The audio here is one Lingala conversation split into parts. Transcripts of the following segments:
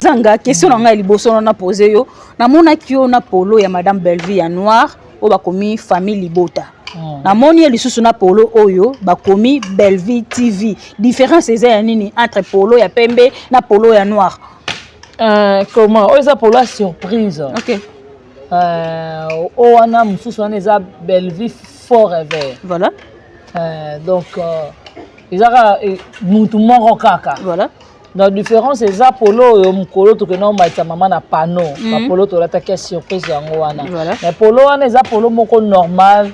Zanga question na ngai liboso na pose yo, namonaki yo na polo ya Madame Bellevue ya noir oyo bakomi famille libota. Namoni ye lisusu na polo oyo bakomi Bellevue TV. Différence eza ya nini entre polo ya pembe na polo ya noir? Comment oyo eza polo ya surprise. Oyo wana mosusu wana eza Bellevue Forever. Donc eza kaka mutu moko kaka. Donc différence eza polo oyo, mokolo tokenda komatisa mama na pano, bapolo tolataki ya surprise yango wana. Mais polo wana eza polo moko normal.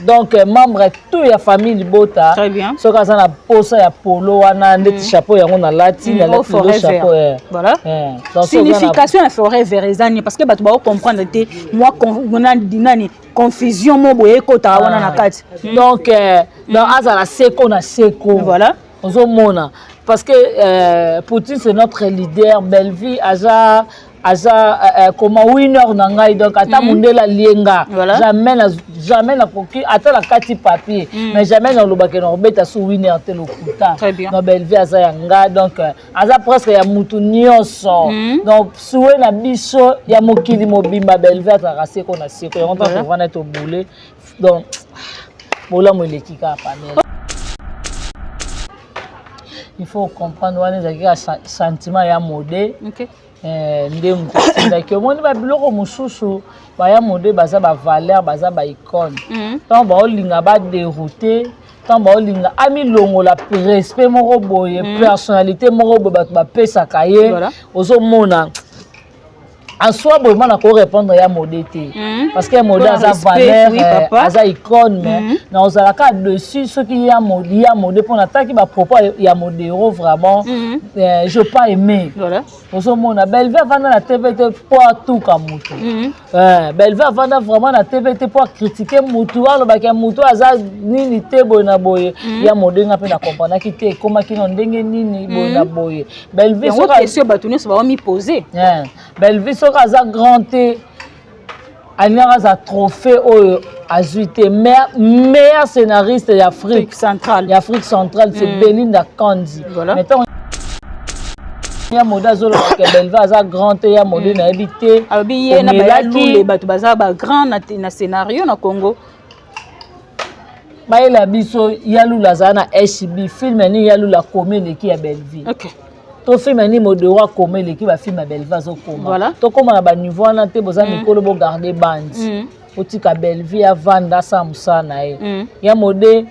Donc membre tout ya famille libota Très bien. soki aza na posa ya polo wana, ndeti chapeau yango nalati, nalati Oh, lelo chapeau. Donc, soki oza na- Signification ya forever eza nini? Parce que bato baocomprendre te, mwa nani confusion mo boye ekotaka wana na kati. Donc azala seko na seko. Ozomona, parce que Poutine, c'est notre leader. Bellevue aza comment, winner na ngai. Donc ata mondele alienga, jamais na jamais nakoki ata na kati papier, mais jamais nalobaki na kobeta so winner te, lokuta. Très bien. Donc Bellevue aza ya nga, donc aza presque ya mutu nyonso. Donc souhait na biso ya mokili mobimba, Bellevue azalaka seko na seko. Yango mpa kovanda tobule, donc bolamu eleki kaka. Pamela, il faut comprendre, wana ezalaki kaka sentiment ya mode. Nde moto atindaki. Omoni, babiloko mosusu baya mode, baza bavaleur, baza baicône. Ntango baolinga badéroute, ntango baolinga amilongola respect moko boye, personnalité moko boye bato bapesaka ye. Ozomona, aswa boye mwana korépondre ya mode te, parce que ya mode aza valeur, aza icône, mais na ozalaka dessus soki ya mode, ya mode mpo nataki bapropos ya modero vraiment, je pas aimé. Ozomona, Bellevue avanda na TV te mpo atuka motu. Bellevue avanda vraiment na TV te mpo acritiquer motu, alobaki ya motu aza nini te, boye na boye. Ya mode, nga mpe na comprendaki te ekomaki na ndenge nini, boye na boye. Bellevue, question bato nyonso bawamipose. Bellevue soki aza grand te, alingaka aza trophée oyo azwi te, meilleur scénariste ya Afrique centrale. Ya Afrique centrale, c'est Belinda Kandi. Mais ntango ya mode azolobaka Bellevue aza grand te, ya mode, nayebi te. Alobi ye na bayalule bato baza bagrand na scénario na Congo. Bayela biso Yalula azala na SB, film nini Yalula akomi eleki ya Bellevue? To film nini Modero akoma eleki bafilm ya Bellevue azokoma? Tokóma na baniveau wana te. Boza mikolo, bogarde bandi, otika Bellevue avanda, asala mosala na ye. Ya mode,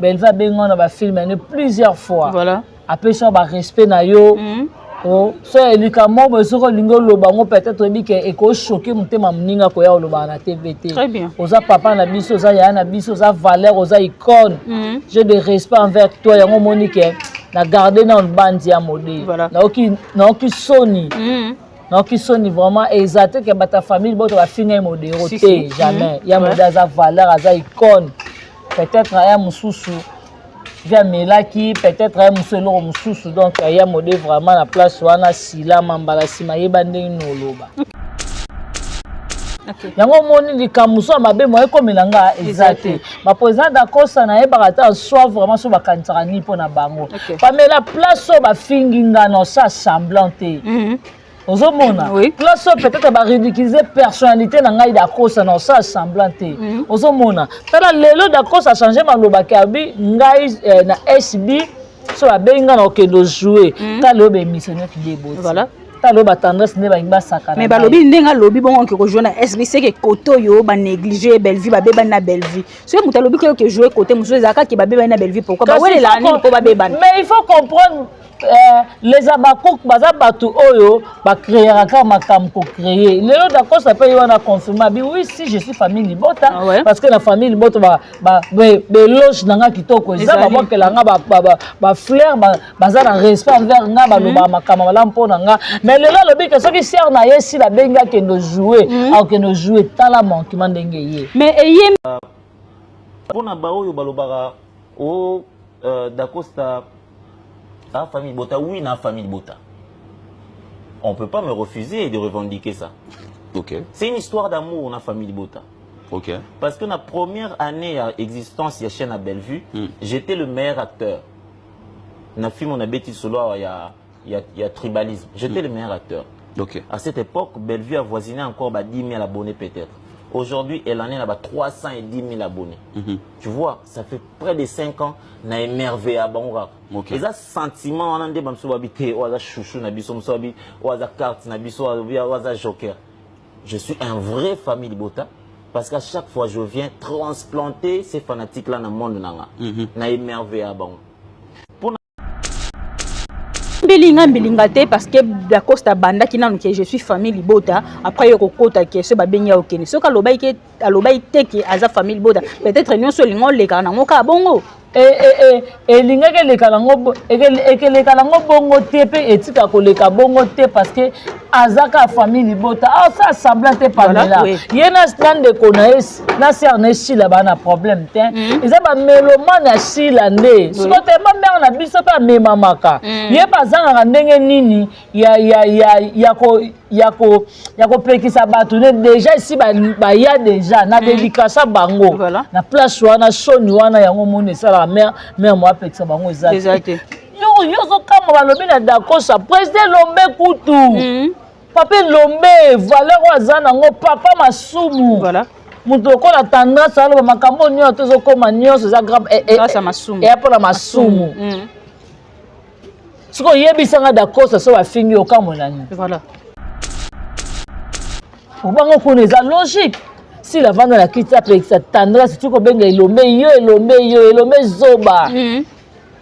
Bellevue abengi na bafilm ane plusieurs fois, apesi yo barespect na yo. So elika mo boye, soki olingi oloba yango, peut-être oyebi ke ekochoquer motema moninga koya olobaka na TV te. Oza papa na biso, oza yaya na biso, oza valeur, oza icône. J'ai de respect envers toi. Yango omoni ke na garde nano bandi ya mode. Naoki soni, naoki soni vraiment. Eza te ke bato ya famille boto bafinga ye Modero te, jamais. Ya mode aza valeur, aza icône. Peut-être aya mosusu vi amelaki, peut-être aya mosusu eloko mosusu. Donc ya mode, vraiment na place wana, silama mbala nsima, yeba ndenge nini oloba. Yango omoni, likambo mosusu ya mabe mo ekomela nga eza te. Baprésident Dacosta, nayebaka te soi vraiment so bakanisaka nini mpo na bango. Pamela, place oyo bafingi nga, na osala semblant te. Ozomona, place oyo peut-être baridiculiser personnalité na ngai Dacosta, na osala semblant te. Ozomona, tala lelo Dacosta achange malobaki, abi ngai na SB so babengi ngai na okende ojouer. Tala oyo baémission nyonso nde eboti. Tala oyo batendresse nde balingi basakana. Mais balobi ndenge alobi bongo oke kojouer na SB, seke kote oyo banéglige Bellevue, babebani na Bellevue. Soki moto alobi ke oke jouer kote mosusu, ezalaka ke babebani na Bellevue. Pourquoi bawelelaka nini mpo babebani? Mais il faut comprendre, les abakouk baza bato oyo bacréaka kaka makambo kocréer. Lelo Dacosta mpe ye wana confirme, abi oui, si je suis famille libota, parce que na famille libota beloge na nga kitoko eza, babwakela nga bafleur, baza na respect envers nga, balobaka makambo malamu mpo na nga. Mais lelo alobi ke soki sere na ye sila abengi akende jouer, akende jouer. Tala manquement ndenge ye. Mais eye mpona baoyo balobaka o Dacosta a famille bota, oui, na famille bota, on peut pas me refuser de revendiquer ça. C'est une histoire d'amour na famille bota. Parce que la première année ya existence ya chaîne à Bellevue, j'étais le meilleur acteur na film. On a beti solo ya ya tribalisme. J'étais le meilleur acteur. À cette époque, Bellevue avoisinait encore bah, 10 000 abonnés peut-être. Aujourd'hui, elle en est là-bas 310 000 abonnés. Tu vois, ça fait près de 5 ans, na émerveillé à bango. Eza sentiment wana nde bamosusu babi te, oyo aza chouchou na biso, mosusu babi oyo aza carte na biso, oyo aza joker. Je suis un vrai famille libota parce qu'à chaque fois je viens transplanter ces fanatiques là na monde nanga. Na émerveillé à bango. Mbilinga mbilinga te, parce que Dacosta abandaki nanu ke je suis famille libota, après ye kokota ke so babengi ya okende. Soki alobaki ke, alobaki te ke aza famille libota, peut-être nyonso olinga olekaka nango kaka bongo. Elingaki eleka nango, ekeleka nango bongo te, mpe etika koleka bongo te, parce que aza kaka famille libota, asala semblant te. Pamela, ye na ndeko na ye, na sœur na ye Sila, baa na problème te. Eza bamelomane ya Sila nde siko tema mare na biso mpe amemamaka. Ye mpe azangaka ndenge nini ya kopekisa bato ne déjà esi baya déjà na dédicace bango na place wana. Soni wana yango moni esalaka mare mo apekisa bango eza te. Yo ozokama, balobi na Dakosa, président Lombe kutu, papa Elombe, valeur oyo aza nango, papa Masumu, moto lokola Tendance aloba makambo nyonso tozokóma, nyonso eza eya mpona Masumu. Soki oyebisanga Dakosa, so bafingi, okamona nini? Obango kuna eza logique. Sila avanda na kiti, apekisa Tendresse ti kobenga Elombe yo, Elombe yo, Elombe zoba.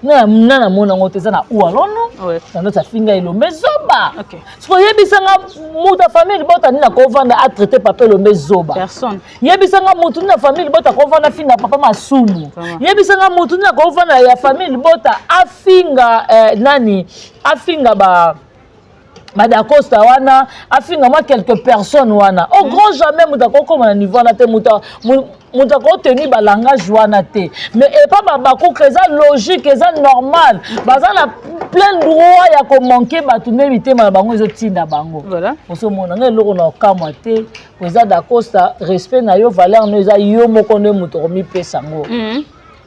Na namona yango te, eza na u alono. Tendresse afinga Elombe zoba. Soki oyebisanga mutu ya famille libota nini akovanda atraite papa Elombe zoba? Yebisanga mutu nini ya famille libota akovanda afinga papa Masumu? Yebisanga mutu nini akovanda ya famille libota afinga nani, afinga ba Badacosta wana, afinga mwa quelques personnes wana? Au grand jamais moto akokoma na niveau wana te, moto akotenir balangage wana te. Mais epa babakuka eza logique, eza normal, baza na plein droit ya komanquer bato nde mitema na bango ezotinda bango. Ozomona nga eloko na okamwa te. Eza Dacosta, respect na yo, valeur no eza yo moko nde moto okomipesa yango.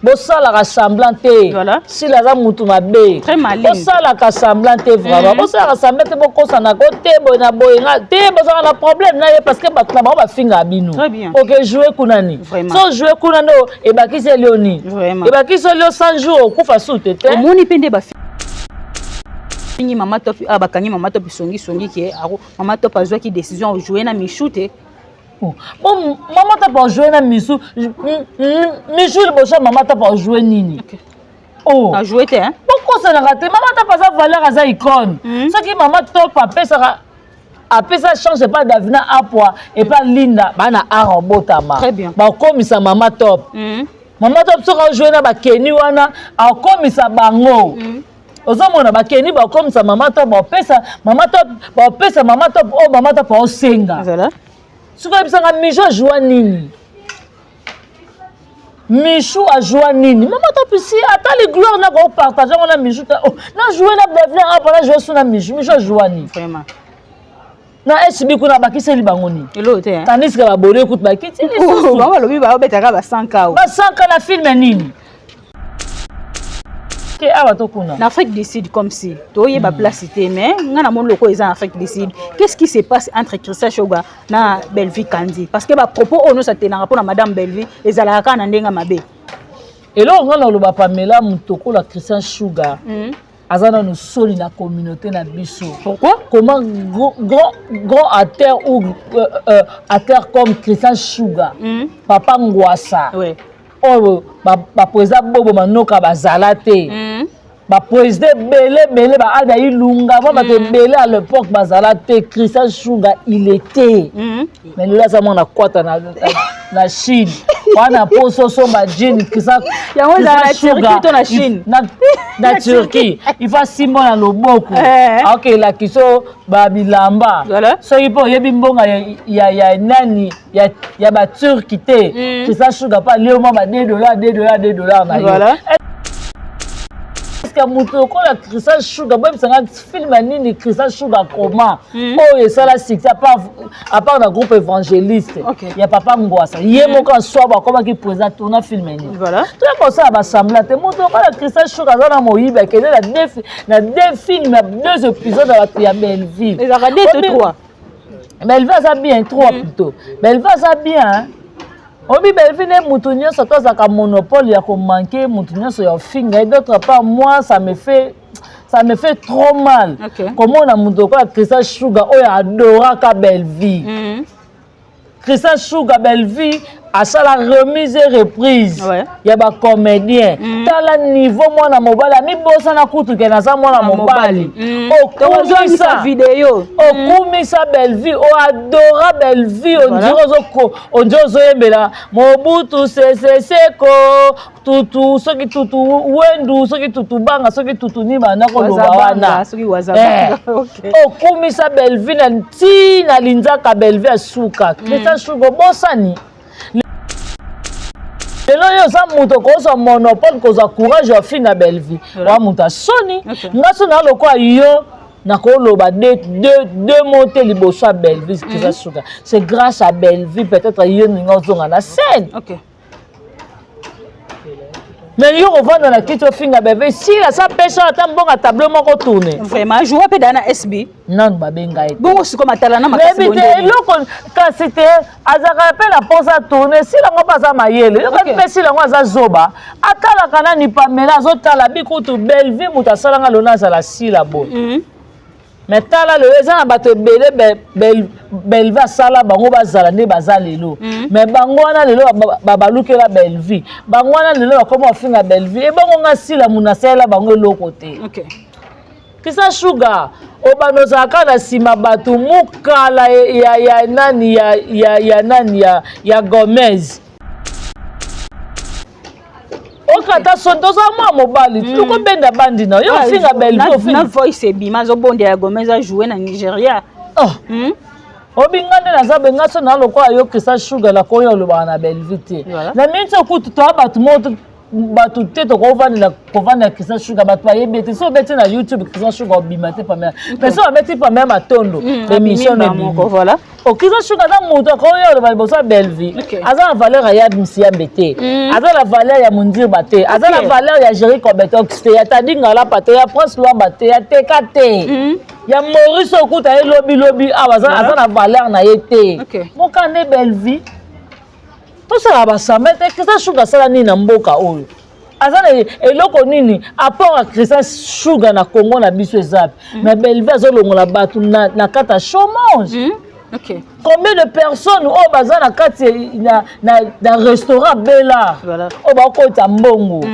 Bosalaka semblant te. Sila aza mutu mabe. Bosalaka semblant te, vraiment. Bosalaka semblant te, bokosanako te boye na boye nga te. Bozalaka na problème na ye parce que bato na bango bafingaka bino. Oke joue kuna nini? So joue kuna nde ebakisi elio nini? Ebakisi elio 100 jours, okufa sute te. Omoni mpe nde bafingi mama Top, ah, bakangi mama Top songisongi ke mama Top azwaki décision ajoue na Michu te. Bon, mama Top ajoue na Misu, Misu liboso ya mama Top ajoue nini? Oh. Ajoue te. Bokosanaka te, mama Top aza valeur, aza icône. Soki mama Top apesaka, apesa chance epa Davina Apwa, epa Linda, bana art obotama, bakomisa mama Top. Mama Top soki ajoue na bakeni wana, akomisa bango. Ozomona bakeni bakomisa mama Top, bapesa mama Top, bapesa mama Top oyo mama Top aosenga. Soki oyebisanga Michu ajoua nini, Michu ajoua nini? Mama Top si atali gloire na kopartage yango na Michu te. Na joue na Devlin apa, na joue su na Michu. Michu ajoua nini na SB kuna? Bakiseli bango nini? Tandis que babone kutu bakiti. Lisusu balobi babetaka basanka. Basanka na film nini ke awa to kuna? Na Afrique du Sud, comme si toyeba place te, mais nga na moni lokola eza na Afrique du Sud. Qu'est-ce qui se passe entre Christian Shoga na Bellevue Kandi? Parce que bapropos oyo nyonso atenaka mpona madame Bellevue ezalaka kaka na ndenge mabe. Eloko nga na oloba, Pamela, moto okola Christian Sugar aza nano soni na communauté na biso. Pourquoi? Comment grand, grand, grand acteur ou acteur comme Christian Sugar, papa Ngwasa, oyo baprésident Bobo Manoka bazala te, baprésident ebele ebele, baada Ilunga, mwa bato ebele à l'époque bazala te, Christian Sugar il était. Mais lelo aza mwana kwata na Chine wana, poso osomba jean, Christian Yango ezala na Turquie to na Chine? Na Turquie, il faut asimba na loboko, aokelaki so babilamba. Soki mpe oyebi mbonga ya nani ya baturki te, Christian Sugar mpe alie mwa ba 2 dollar, 2 dollar, 2 dollar na yo. Est ce que moto lokola Christian Shuga, boyebisanga film ya nini Christian Shuga koma oyo esala succès, à part na groupe évangéliste ya papa Ngwasa? Ye moko aswabo akomaki président, tourna film nini? Toya kosala basemblant te. Moto lokola Christian Shuga aza na moyibi, akende na deux films ya deux épisodes ya bato ya Belleville. Ezalaka deux to trois? Belleville aza bien, trois plutôt. Belleville aza bien. Obi Belleville nde mutu nyonso to azalaka monopole ya komanquer mutu nyonso ya ofinga ye. D'autre part, moi, ça me fait trop mal komona mutu lokola Christian Shuga oyo adoraka Belleville. Christian Shuga, Belleville asala remise et reprise ya bacomédien. Tala niveau mwana mobali amibosana kutu ke naza mwana mobali. Okumisa video, okumisa Belleville, oadora Belleville, on dirait ozoyembela Mobutu Sese Seko tutu, soki tutu wendu, soki tutu banga, soki tutu nini, banda koloba wana. Okumisa Belleville na ntina linzaka Belleville asuka. Christian Shuga, obosani lelo oyo oza moto okozwa monopole, kozwa courage ya finga Belleville wa moto asoni. Nga so na lokola yo, nakoloba deux mots te liboso ya Belleville. Christian Shuga, c'est grâce à Belleville peut-être yo ndinga ozonga na scène. Mais yo kovanda na kiti, ofinga Belleville, sila sa pesa ata mbongo tableau moko tourne. Vraiment, joua mpe daa na SB. Nanu babenga ye. Bongo sikoyo matala na makasi te, eloko kasi te. Azalaka mpe na mposa tourne. Sila ngo mpe aza mayele, yoka mpe sila ngo aza zoba, atalaka nani Pamela azotala bikutu Belleville, moto asalanga lona azala sila boye. Mais tala lelo, eza na bato ebele Belleville asala bango bazala nde baza lelo. Mais bango wana lelo babalukela Belleville, bango wana lelo bakoma bafinga Belleville. Ebongo nga sila munu asalela bango eloko te. Kisa Shuga, obanda ozalaka na nsima bato mokala ya nani, ya nani, ya Gomez. Okata soni, toza mwa mobali, tokobenda bandi na yo, ofinga Belleville. Na voice ebima, azobondela Gomez ajoue na Nigeria. Oh. Obinga nde naza benga so na lokola yo Christian Shuga, nakoyo olobaka na Belleville te. Na miniti okutu toa bato moko, bato te tokovandela kovandela Christian Shuga, bato bayebi ete so obeti na YouTube Christian Shuga, obima te Pamela. Mais so babeti Pamela Matondo, émission no ebimi. O Christian Shuga aza moto akoyo oloba liboso ya Belleville? Aza na valeur ya Msiambe te, aza na valeur ya Mondirba te, aza na valeur ya Jerry Cobetox te, ya Tadi Ngalapa te, ya Prince Lwamba te, ya Teka te, ya Maurice okuta ye lobilobi awa, aza na valeur na ye te. Moka nde Belleville, tosala basamba te. Christian Shuga asala nini na mboka oyo? Aza na eloko nini? Apport ya Christian Shuga na Congo na biso eza? Mais Belleville azolongola bato na kati ya chômage. Combien de personnes oyo baza na kati na restaurant Bela oyo bakota mbongo?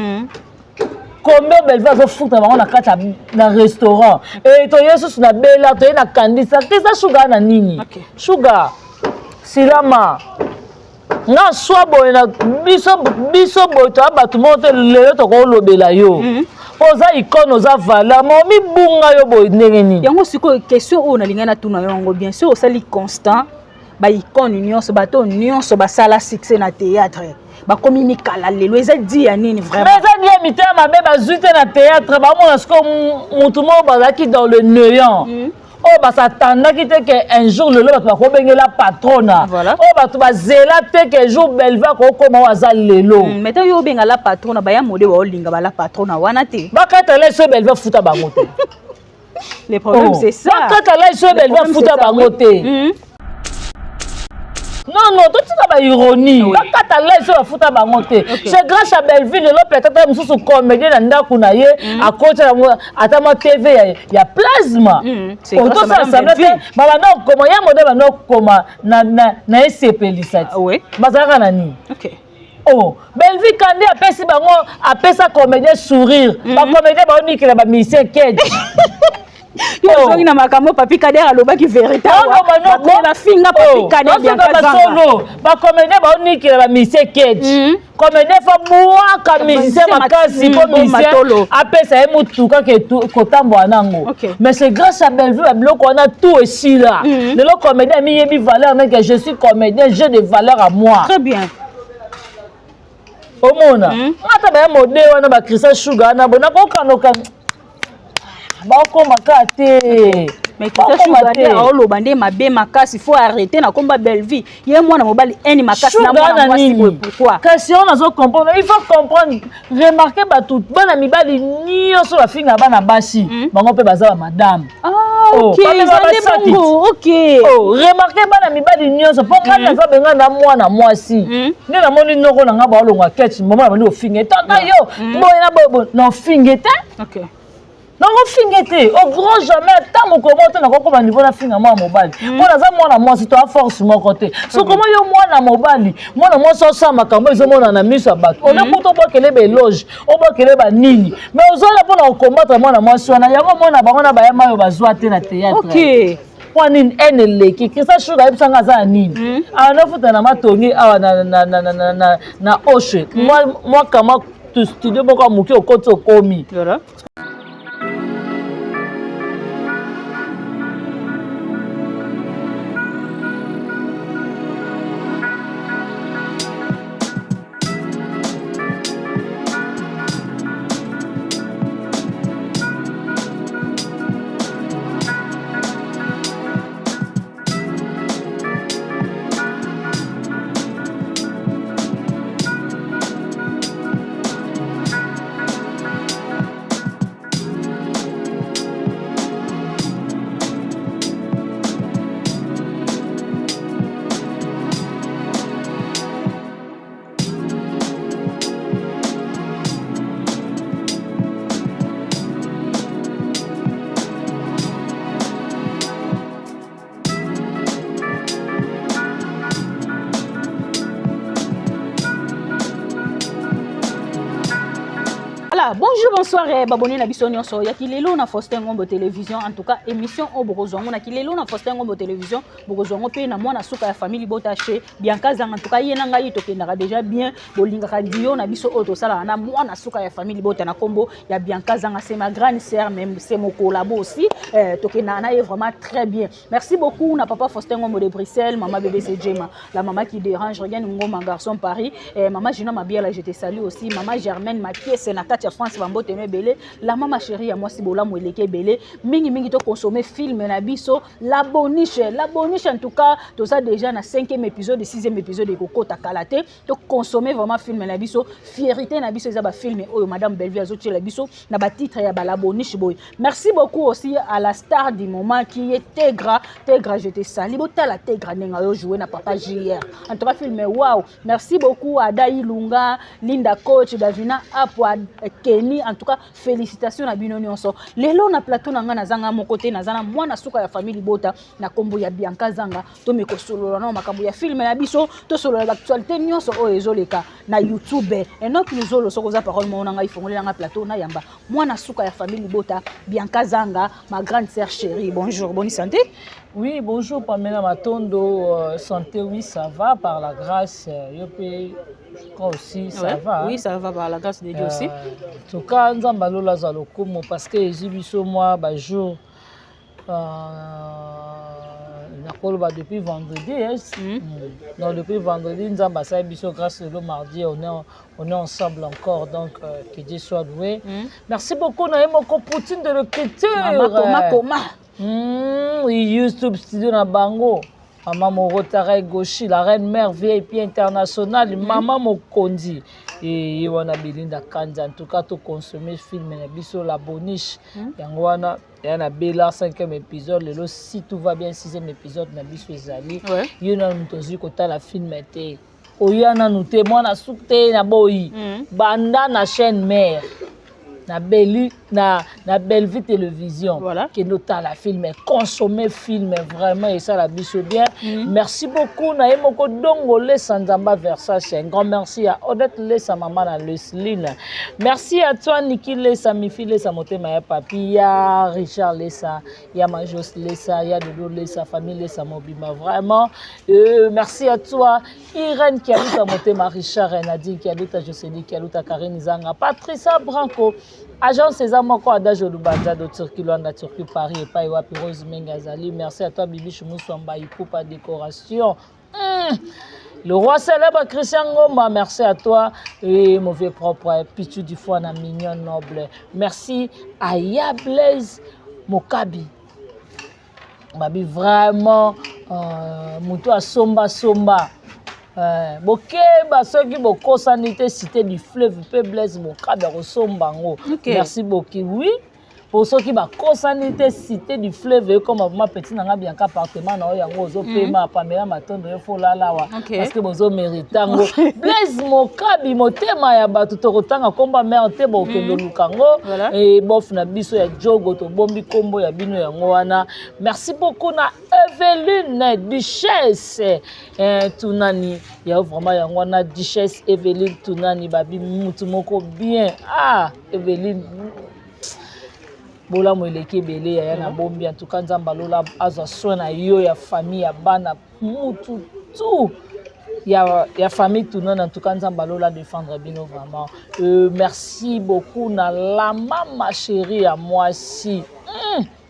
Combien Belleville azofuta bango na kati na restaurant? E toye susu na Bela, toye na Kandisa. Christian Shuga na nini? Shuga silama nga swa boye na biso, biso boye toya bato moko te. Lelo tokolobela yo mpo oza icône, oza valeur, ma omibunga yo boye ndenge nini? Yango sikoyo question oyo nalingai natuna yo yango. Bien sûr, osali constant, baicône nyonso, bato nyonso basala succès na théâtre bakomi mikala lelo, eza di ya nini vraiment? Mais eza di ya mitema mabe. Bazwi te na théâtre, bamona sikoyo mutu moko bazalaki dans le néant, oyo basatandaki te ke un jour lelo bato bakobengela patrona, oyo bato bazela te ke jour Belleville akokoma oyo aza lelo. Mais te, oyo obenga la patrona, baya mode baolinga bala patrona wana te. Bakatala so Belleville afuta bango te. Le problème, c'est ça. Bakatala so Belleville afuta bango te. Non, non, totika baironie. Bakata lai so bafuta bango te. C'est grâce à Belleville lelo peut-être mosusu comédien na ndako na ye akoti ata mwa TV ya plasma. Otosala semblant te. Babanda kokoma ya mode, banda kokoma na esepelisa ti bazalaka na nini? Oh, Belleville kandi apesi bango, apesa comédien sourire, bacomédien baonikela bamusicien kede. Ozongi na makambo Papi Kader alobaki, vérité bafinga Papi Kader. Solo bacomédien baonikela bamusicien kede, comédien fa bwaka musicien makasi mpo musicien apesa ye motuka kotambola nango. Mais c'est grâce à Bellevue babiloko wana tout esila. Lelo comédien amiyebi valeur, neke je suis comédien, j'ai de valeur à moi. Très bien. Omona ata baya mode wana ba Christian Sugar wana bo nakokanoka bakoma kaka te. Mais Christian Sugar nde aoloba nde mabe makasi, faut arrêter na komba Bellevue. Ye mwana mobali eni makasi na mwana mwasi boye, pourquoi? Kasi on azo comprendre, il faut comprendre, remarquer bato bana mibali nyonso bafinga bana basi, bango mpe baza ba madame. Ah, ok, eza nde bongo, ok. Oh, remarquer bana mibali nyonso, mpo ngai naza benga na mwana mwasi nde namoni noko na ngai baolongwa ketch mama na bandi kofinga tata yo boye na boye na ofinge te. Nango finge te, au grand jamais, ata mokolo moko te nakokoma niveau nafinga mwana mobali, mpo naza mwana mwasi to aforce moko te. So koma yo mwana mobali, mwana mwasi osala makambo ezomona na miso ya bato, ole kuta obwakele baéloge, obwakele banini, mais ozala mpona kocombattre mwana mwasi wana. Yango mona bango na bayama oyo bazwa te na théâtre mpo nini ene eleki. Christian Shuga ayebisanga aza ya nini awa, nafuta na matongi awa na oshe mwa kama studio moko ya moke, okoti okomi. Voilà, bonjour, bonsoir, eh, babone na biso nyonso ya Kilelo na Faustin Ngombo Télévision. En tout cas, émission oyo bokozwa yango na Kilelo na Faustin Ngombo Télévision, bokozwa yango mpe na mwana suka ya famille libota chez Bianca Zanga. En tout cas, ye na ngai tokendaka déjà bien, bolingaka dio na biso oyo tosalaka na mwana suka ya famille libota na kombo ya Bianca Zanga. C'est ma grande sœur, même c'est mon collabo aussi. Tokendaka na ye vraiment très bien. Merci beaucoup na papa Faustin Ngombo de Bruxelles, maman bébé c'est Jema, la maman qui dérange, regarde Ngoma garçon Paris, maman Gina Mabiala, je te salue aussi, maman Germaine Makiese na kati ya France, bambote no ebele, la maman chérie ya mwasi bolamu eleki ebele, mingi mingi to consommer film na biso, La Boniche, La Boniche. En tout cas, toza déjà na 5e épisode, 6e épisode ekokota kala te, to consommer vraiment film na biso, fierté na biso eza ba film oyo madame Bellevue azotiela biso na ba titre ya ba La Boniche boye. Merci beaucoup aussi à la star du moment qui est Tegra. Tegra, je te salue. Botala Tegra ndenge ayo jouer na papa JR. En tout cas, film wow. Merci beaucoup à Dai Lunga, Linda Coach, Davina Apwa, Kenny. En tout cas, félicitations na bino nyonso. Lelo na plateau na nga nazanga moko te, naza na mwana suka ya famille libota na kombo ya Bianca Zanga. Tomeko solola na makambo ya film na biso, tosolola l'actualité nyonso oyo ezoleka na YouTube. Enoch Luzolo, soko oza parole moko na ngai, fongolela nga plateau na yamba mwana suka ya famille libota Bianca Zanga, ma grande sœur chérie. Bonjour, bonne santé. Oui, bonjour Pamela Matondo, santé oui, ça va par la grâce, yo pe je crois aussi ça va. Oui, ça va par la grâce de Dieu aussi. En tout cas, Nzambe alola azwa lokumu parce que ezwi biso mwa ba jour, nakoloba depuis vendredi, hein? Donc depuis vendredi, Nzambe asali biso grâce, lelo mardi on est ensemble encore, donc que Dieu soit loué. Merci beaucoup na ye moko Poutine de l'écriture. Mama koma koma. YouTube studio na bango. Mama Moro Goshi, la reine mère VIP internationale, Mama Mokondi. Et ye wana Belinda Kanza, en tout cas, to consommer film na biso La Boniche. Yango wana ya na Bela 5e épisode lelo, si tout va bien, 6e épisode na biso ezali. Yo nanu moto ozwi kotala film te. Oya nanu te, mwana suku te na boyi. Banda na chaîne mère. Na Bellevue Télévision. Kende otala film, consommer film vraiment esala biso bien. Merci beaucoup na ye moko Dongo Lesa Nzamba Versace. Un grand merci à Odette Lesa, maman na Lesline. Merci à toi Niki Lesa, Mifi Lesa, motema ya papi, ya Richard Lesa, ya Majos Lesa, ya Dodo Lesa, famille Lesa mobimba vraiment. Merci à toi Irène Kialuta, motema Richard, Nadine Kialuta, Jocelyne Kialuta, Karine Zanga, Patricia Branco, agence eza moko Adage Lubanza de Turquie Luanda, Turquie Paris epai wapi Rose Menga azali. Merci à toi Bibi Chumusu Ipupa décoration. Le roi célèbre Christian Ngomba, merci à toi. Et mauvais propre, Pichu du foie, na mignon noble. Merci à Ya Blaise Mokabi. Babi vraiment, moto asomba somba. Bokeba soki bokosani te, Cité du Fleuve mpe Blaise Mokabi akosomba yango. Merci beaucoup. Oui, po soki bakosani te, Cité du Fleuve ekoma vraiment petit na nga Bianca, appartement na oyo yango ozopema. Pamela Matondo, yo folala awa parce que bozomérite yango. Blaise Mokabi, motema ya bato, tokotanga komba mare te, bokende oluka yango. Bof na biso ya jogo, tobombi nkombo ya bino yango wana. Merci beaucoup na Eveline Duchesse Tunani ya vraiment yango wana, Duchesse Eveline Tunani, babi mutu moko bien. Ah, Eveline, bolamu eleki ebele yaya na bombi. En tout cas, Nzambe alola azwa soin na yo, ya famille, ya bana, mutu tout ya famille Tunani. En tout cas, Nzambe alola défendre bino vraiment. Merci beaucoup na la mama chérie ya mwasi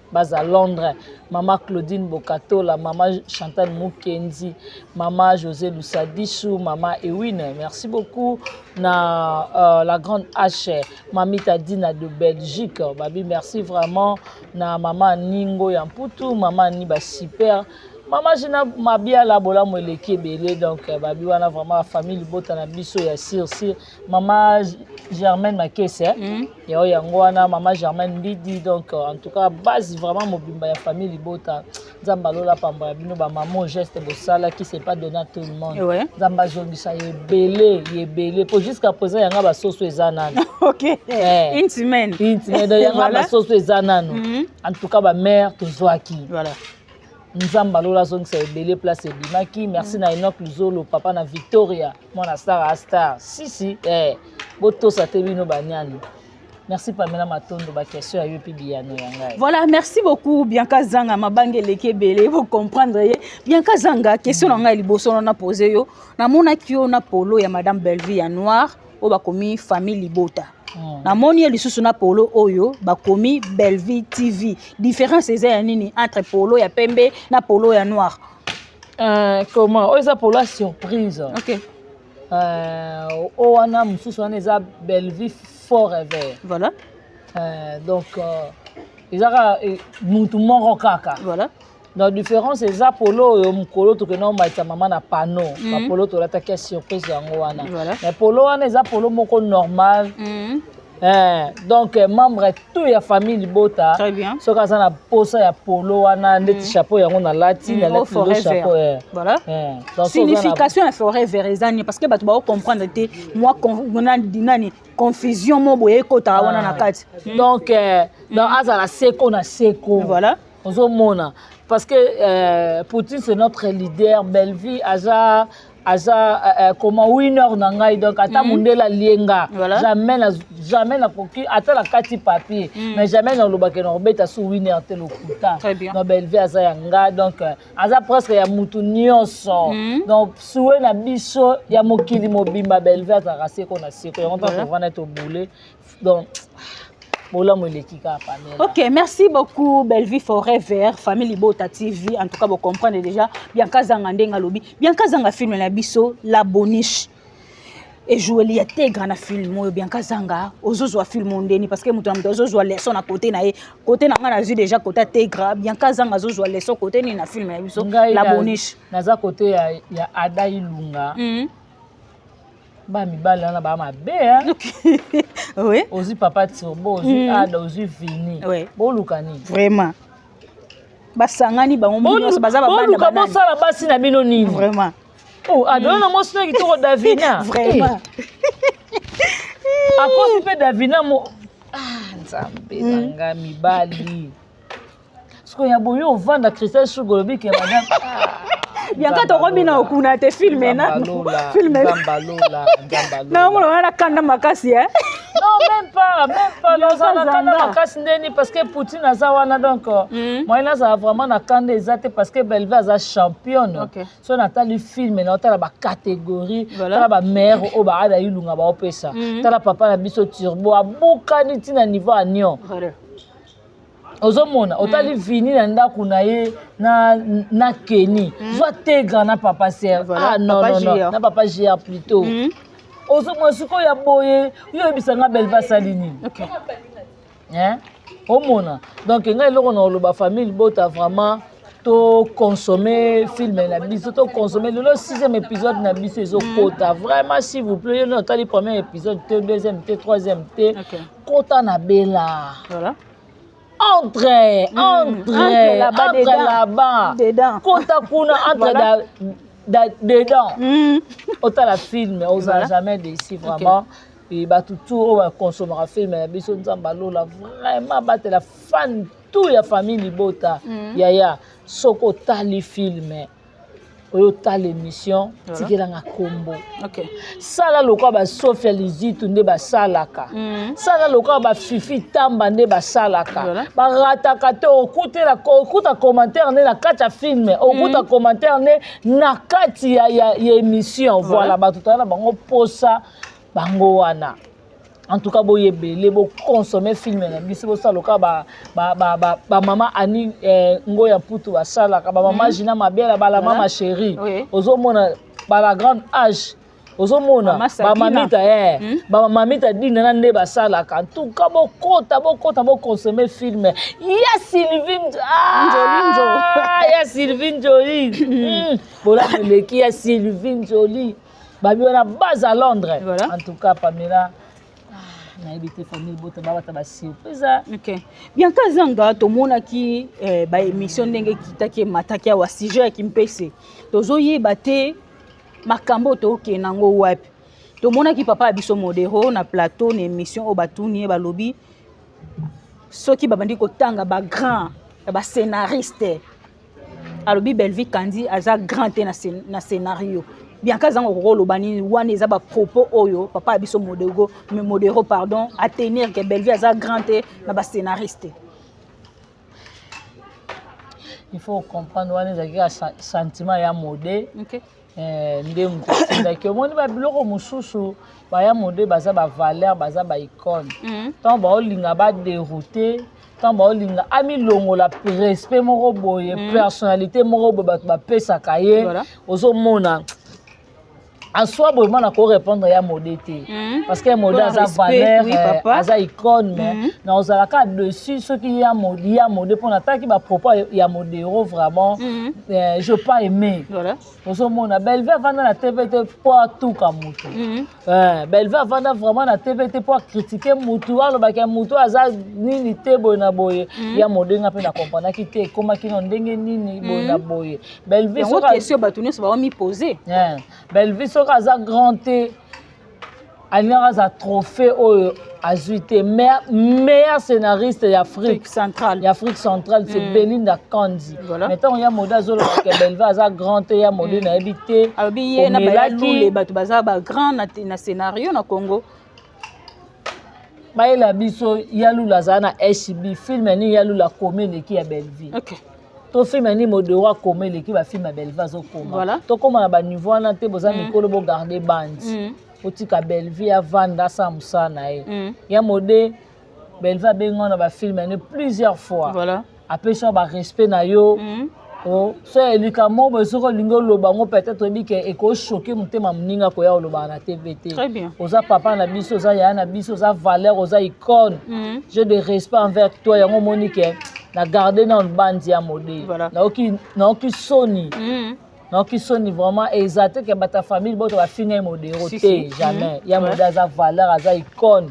baza Londres, mama Claudine Bokatola, mama Chantal Mukenzi, mama José Lusadisu, mama Ewine. Merci beaucoup na la grande H, Mamita Dina de Belgique, babi merci vraiment na mama Ningo ya Mputu, mama Ni Basiper, mama Gina Mabiala, bolamu eleki ebele. Donc babi wana vraiment famille libota na biso ya sir sir, mama Germaine Makese yao yango wana, mama Germaine Mbidi. Donc en tout cas, base vraiment mobimba ya famille libota, Nzambe alola pambo ya bino bamama. Geste bosalaki, c'est pas donné à tout le monde. Nzambe azongisa ebele ebele, po jusqu'à présent yanga basoso eza nano. Une semaine. Une semaine, donc yanga basoso eza nano. En tout cas, bamare tozwaki. Nzambe alola azongisa ebele place ebimaki. Merci na Enok Luzolo, papa na Victoria, mwana star a star sisi botosa te bino banyani. Merci Pamela Matondo, baquestion ya yo epi biyano ya ngai. Voilà, merci beaucoup Bianca Zanga. Mabange eleki ebele, bocomprendre ye. Bianca Zanga, question na ngai liboso na pose yo, namonaki yo na polo ya madame Bellevue ya noir oyo bakomi famille libota. Namoni ye lisusu na polo oyo bakomi Bellevue TV. Différence eza ya nini entre polo ya pembe na polo ya noir? Comment oyo eza polo ya surprise. Oyo wana mosusu wana eza Bellevue Forever. Donc eza kaka mutu moko kaka. Donc différence eza polo oyo mokolo tokenda komatisa mama na pano. Bapolo tolataki ya surprise yango wana. Mais polo wana eza polo moko normal. Donc membre tout ya famille libota Très bien. soki aza na posa ya polo wana, ndeti chapeau yango nalati, nalati Oh, lelo forever. chapeau. Donc, soki oza na- Signification ya forever eza nini? Parce que bato baocomprendre te mwa nani confusion mo boye ekotaka wana na kati. Donc azala seko na seko. Ozomona, parce que Poutine, c'est notre leader. Bellevue aza comment, winner na ngai. Donc ata mondele alienga, jamais na jamais nakoki ata na kati papier, mais jamais nalobaki na kobeta su winner te, lokuta. Très bien. Donc Bellevue aza ya nga, donc aza presque ya mutu nyonso. Donc souhait na biso ya mokili mobimba, Bellevue azalaka seko na seko yango ntango tovanda tobule. Donc bolamu eleki kaka, Pamela. Ok, merci beaucoup Bellevue Forever, famille Libota TV. En tout cas, vous comprenez déjà. Bianca Zanga ndenga lobi. Bianca Zanga, film na biso La Boniche. Ejoueli ya tegra na film oyo, Bianca Zanga, ozozwa film ndeni? Parce que moto na moto azozwa leçon na côté na ye. Côté na nga nazwi déjà côté ya tegra. Bianca Zanga azozwa leçon côté nini na film na biso Ngai La Boniche? Naza côté ya Ada Ilunga. Ba mibali wana baa mabe, hein? Ozwi papa Turbo, ozwi Ada, ozwi Vini. Boluka nini? Vraiment, basangani bango nyonso, baza babanda Boluka banani. bosala basi na bino nini? Oh, Ada oyo na mwasi no kitoko, Davina. Eh, akosi mpe Davina mo. Ah, Nzambe na nga, mibali sikoyo ya boye ovanda. Christelle Shugo olobi ke madame. Bianca, tokomi na okuna te, film na film. Nzambalola, Nzambalola. Naomona wana kanda makasi, eh? Non, même pas, même pas. Naza na kanda Zanga. makasi ndeni? Parce que Poutine aza wana, donc moyen nazala vraiment na kanda eza te, parce que Bellevue aza championne. So natali film na otala bacatégorie, tala bamare oyo baada Ilunga baopesa, tala papa na biso Turbo abukani ntina niveau ya Nion. Ozomona, otali Vini na ndako na ye na Keni, zwa Tegra na papa Ser. Voilà, ah non, Papa non, non, JR. Na papa JR plutôt. Ozomona sikoyo ya boye, yo oyebisanga Belve asali nini? Hein? Omona, donc ngai eloko na koloba, famille libota, vraiment toconsommer film na biso, toconsommer. Lelo sixième épisode na biso ezokota. Vraiment, s'il vous plaît, yo nde otali premier épisode te, deuxième te, troisième te, kota na Bela. Entre, entre, Entre là-bas, entre dedans. Là-bas. Dedans. Kota kuna, entre dedans. Otala film, ozala jamais déçu, vraiment. E bato tu oyo bakonsomaka film na biso, Nzambe alola vraiment batela fan tout ya famille libota. Yaya, soki otali film oyo, otala émission, tikelanga kombo. Sala lokola basofia lizitu nde basalaka. Sala lokola bafifi tamba nde basalaka. Barataka te. Okutela, okuta commentaire nde na kati ya film, okuta commentaire nde na kati ya émission. Voilà, bato toza na bango posa bango wana. En tout cas, boyebele, boconsommer film na biso, bosala lokola bamama Ani Ngoya Mputu basalaka, bamama Gina Mabela, bala mama chéri. Ozomona bala grande âge, ozomona Mama Sakina. Bamamita bamamita dina na nde basalaka. En tout cas, bokota, bokota, boconsommer film ya Sylvie. Njoli, Njo. Ah, ya Sylvie Njoli. Bolamu eleki ya Sylvie Njoli, babi wana base à Londres. En tout cas, Pamela, ah, nayebi te, famille bota babata basurprise. Ok, Bianca Zanga, tomonaki baémission ndenge ekitaki, emataki awa, sujet ya Kimpese, tozoyeba te makambo oyo tokende yango wapi. Tomonaki papa ya biso Modero na plateau, na émission oyo batuni ye, balobi soki babandi kotanga bagrand ya bascénariste, alobi Belvi Kandi aza grand te na scénario. Bianca Zanga, okoki oloba nini wana? Eza bapropos oyo papa ya biso Modero, Modero pardon, atenir ke Belvi aza grand te na bascénariste. Il faut comprendre, wana ezalaki kaka sentiment ya Mode. Nde moto atindaki. Omoni, babiloko mosusu baya Mode baza bavaleur, baza baicone. Ntango baolinga badérouter, ntango baolinga amilongola respect moko boye, personnalité moko boye bato bapesaka ye. Ozomona, aswa boye, mwana korépondre ya Mode te, parce que Mode Mpona aza respect, valeur, oui, papa. Aza icône, mais na ozalaka dessus soki ya Mode, ya Mode, mpo nataki bapropos ya Modero, vraiment, je pas aimé. Ozomona, Belve avanda na TV te mpo atuka motu. Belve avanda vraiment na TV te mpo acritiquer mutu, alobaki ya mutu aza nini te, boye na boye. Ya Mode, nga mpe na comprendaki te ekomaki no ndenge nini, boye na boye. Belve Yango question bato nyonso baomipose. Belve soki aza grand te, alingaka aza trophée oyo azwi te, meilleur scénariste ya Afrique centrale. Ya Afrique centrale, c'est Belinda Kandi. Mais ntango ya Mode azolobaka Belve aza grand te, ya Mode, nayebi te. Alobi ye na bayalule bato baza bagrand na scénario na Congo. Bayela biso ya Lula azala na SB, film nini ya Lula akoma eleki ya Bellevue? To film nini Modero akoma eleki bafilm ya Bellevue azokoma? Tokóma na baniveau wana te. Boza mikolo, bogarder bandi. Otika Bellevue avanda, asala mosala na ye. Ya Mode, Bellevue abengi na bafilm ne plusieurs fois. Apesi yo barespect na yo. Oh, so elika mo boye, soki olingi oloba yango, peut-être oyebi ke ekochoquer motema moninga koya olobaka na TV te. Très bien. Oza papa na biso, oza yaya na biso, oza valeur, oza icône. J'ai de respect envers toi. Yango omoni ke na garde nano bandi ya Mode. Naoki soni. Naoki soni vraiment. Eza te ke bato ya famille boto bafinga ye Modero Si, te. si. Jamais. Ya Mode aza valeur, aza icône.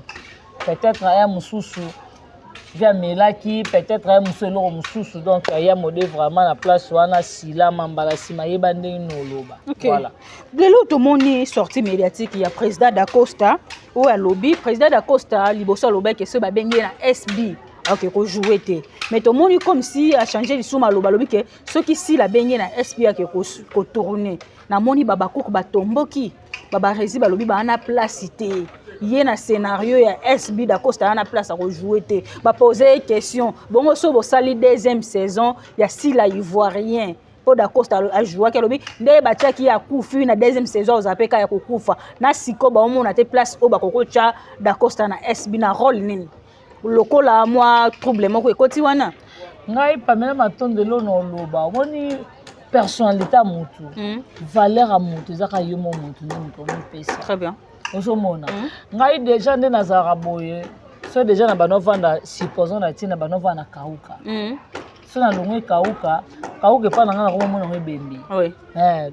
Peut-être aya mosusu vi amelaki, peut-être aya mosusu eloko mosusu. Donc ya Mode, vraiment, na place wana, silama mbala nsima, yeba ndenge nini oloba. Voilà. Lelo tomoni sortie médiatique ya président Dacosta oyo alobi, président Dacosta liboso alobaki soki babengi ye na SB, akoki kojouer te, mais tomoni comme si achanger lisusu maloba, alobi ke soki sila abengi ye na SB, ake kotourner. Namoni babakuku batomboki, babaresi balobi baa na place te, ye na scénario ya SB, Dacosta aa na place akojouer te. Bapose ye question bongo, so bosali deuxième saison ya Sila Ivoirien, mpo Dacosta ajouaki, alobi nde batiaki ye akufi na deuxième saison, ozala mpe ka ya kokufa. Na sikoyo baomona te place oyo bakoki kotya Dacosta na SB na rôle nini. Lokola mwa trouble moko ekoti wana. Ngai Pamela Matondo, elo na oloba, omoni personnalité ya motu, valeur ya motu ezaka yo mo motu nde moto omipesa. Très bien. Ozomona, ngai déjà nde nazalaka boye, so déjà na bano ovanda, supposons na ntina bano ovanda na Kauka, so nalongwe Kauka, Kauka epa na ngai nakomomona yango ebembe.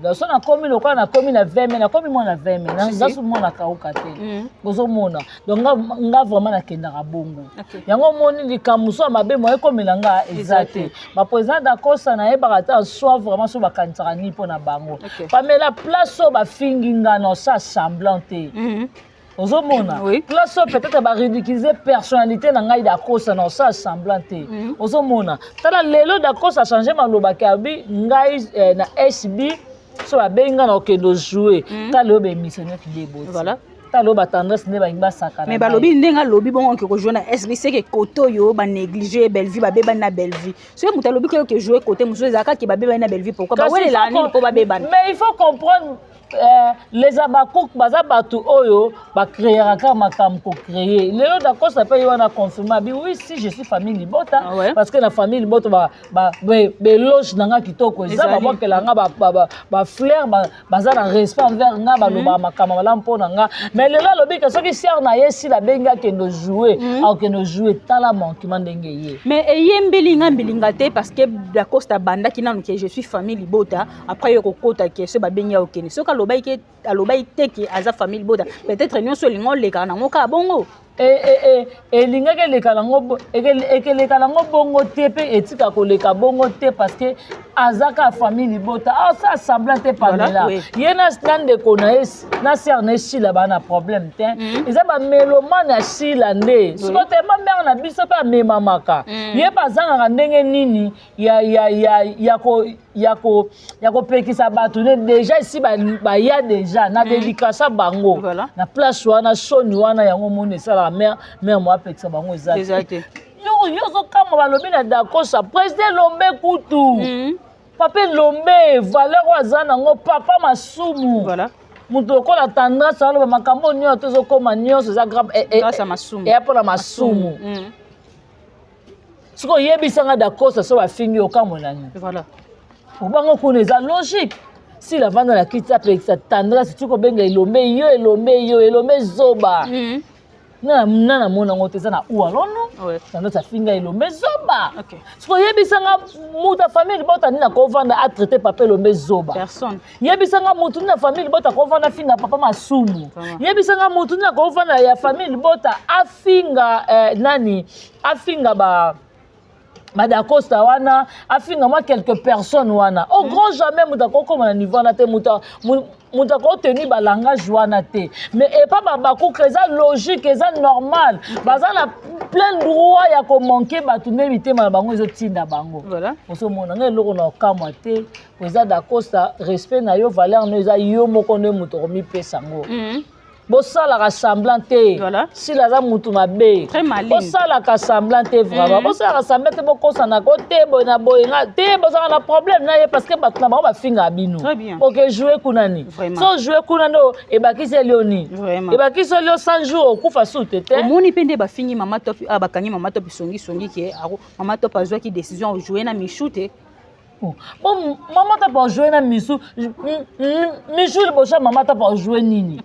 Donc so nakomi lokola nakomi na 20 mai, nakomi mwana 20 mai, naza so mwana Kauka te. Ozomona, donc nga vraiment nakendaka bongo. Yango omoni likambo so ya mabe mo ekomela nga eza te. Baprésident Dacosta nayebaka te soit vraiment so bakanisaka nini mpo na bango. Pamela, place oyo bafingi nga na osala semblant te. Ozomona, place oyo peut-être baridiculiser personnalité na ngai Dacosta, na osala semblant te. Ozomona, tala lelo Dacosta achange malobaki, abi ngai na SB so babengi ngai na okende ojouer. Tala oyo baémission neti nde eboti. Tala oyo batendresse nde balingi basakana. Mais balobi ndenge alobi bongo oke kojouer na SB, seke kote oyo banéglige Bellevue, babebani na Bellevue. Soki moto alobi ke oke jouer kote mosusu, ezalaka kake babebani na Bellevue. Pourquoi bawelelaka nini mpo babebana? Mais il faut comprendre, les Abakouk baza bato oyo bacréaka kaka makambo kocréer. Lelo Dacosta mpe ye wana confirme, abi oui, si je suis famille libota, parce que na famille libota baéloge na nga kitoko eza, babwakela nga bafleur, baza na respect envers nga, balobaka makambo malamu mpo na nga. Mais lelo alobi ke soki sœur na ye sila abengi akende jouer, akokende jouer. Tala manquement ndenge ye. Mais eyembeli nga mbilinga te, parce que Dacosta abandaki nanu ke je suis famille libota, après ye kokota ke so babengi akokende. Soki alobaki te ke aza famille libota, peut-être nyonso elingi olekaka nango kaka bongo. Elingaki eleka nango, ekeleka nango bongo te, mpe etika koleka bongo te, parce que aza kaka famille libota, asala semblant te. Pamela, ye na ndeko na ye, na sœur na ye Sila, baa na problème te. Eza bamélomane ya Sila nde siko tema mare na biso mpe amemamaka. Ye mpe azangaka ndenge nini ya kopekisa bato ne déjà esi baya déjà na dédicace bango na place wana. Soni wana yango moni esalaka mare mo apekisa bango eza te. Yo ozokama, balobi na Dacosta, président Lombe kutu, papa Elombe, valeur oyo aza nango, papa Masumu, moto lokola Tendresse aloba makambo nyonso tozokóma nyonso eza grave, eya mpona masumu. Soki oyebisanga Dacosta so bafingi, okamona nini? Obango kuna eza logique. Sila avanda na kiti, apekisa Tendresse ti kobenga Elombe yo, Elombe yo, Elombe zoba. Na namona yango te, eza na u alono. Tendresse afinga Elombe zoba. Soki oyebisanga moto ya famille libota nini akovanda atraite papa Elombe zoba? Yebisanga motu nini na famille libota akovanda afinga papa Masumu? Yebisanga motu nini akovanda ya famille libota afinga nani, afinga ba badacosta wana, afinga mwa quelques personnes wana? Au grand jamais moto akokóma na niveau wana te, moto akoteni balangage wana te. Mais epa babakuka eza logique, eza normal, baza na plein droit ya komanquer bato nde mitema na bango ezotinda bango. Ozomona, ngai eloko na okamwa te po eza Dacosta. Respect na yo, valeur no eza yo moko nde moto okomipesa yango. Bosalaka semblant te. Sila aza mutu mabe. Bosalaka semblant te, vraiment. Bosalaka semblant te, bokosanaka o te boye na boye nga te, bozalaka na problème na ye, parce que bato na bango bafingaka bino. Oke joue kuna ni so joue kuna nde ebakisi elio nini? Ebakisi elio 100 jours okufa su te te. Omoni mpe nde bafingi mama Top, ah, bakangi mama Top songisongi ke mama Top azwaki décision ojoue na Michu te. Bon, mama Top ajoue na Misu, Misu liboso ya mama Top ajoue nini?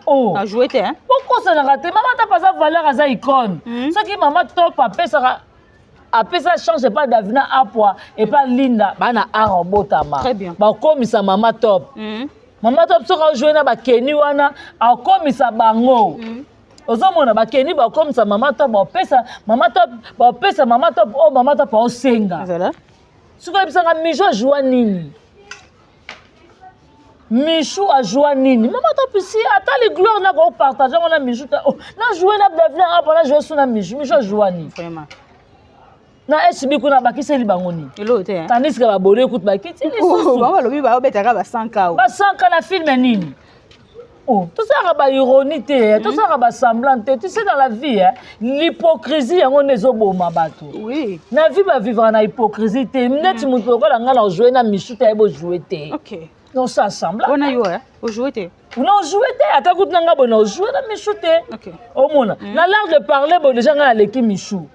Oh. Ajoue te, hein? Bokosanaka te, mama Top aza valeur, aza icône. Soki mama Top apesaka, apesa chance epa Davina Apwa, epa Linda, bana art obotama, bakomisa mama Top. Mama Top soki ajoue na bakeni wana, akomisa bango. Ozomona, bakeni bakomisa mama Top, bapesa mama Top, bapesa mama Top oyo mama Top aosenga. Soki oyebisanga Michu ajoua nini, Michu ajoua nini? Mama Top si atali gloire na kopartage yango na Michu te. Oh, na joue na Davina Apa, na joue su na Michu, Michu ajoua nini? Na SB kuna bakiseli bango nini? Eloko te, hein? Tandis que babone kutu bakiti lisusu. Bango balobi baobetaka ba 100 kao. Basanka na film nini? Oh, tosalaka baironie te, tosalaka basemblant te. Tu sais, dans la vie, hein, l'hypocrisie yango nde ezoboma bato. Na vie bavivaka na hypocrisie te. Neti moto lokola ngai na ojoue na Michu te, ayebi ojoue te. Nosala semblant. Wana yo ojoue te. Na ojoue te, ata kutu na nga boye na ojoue na Michou te. Omona na l'art de parler boye, déjà ngai naleki Michou.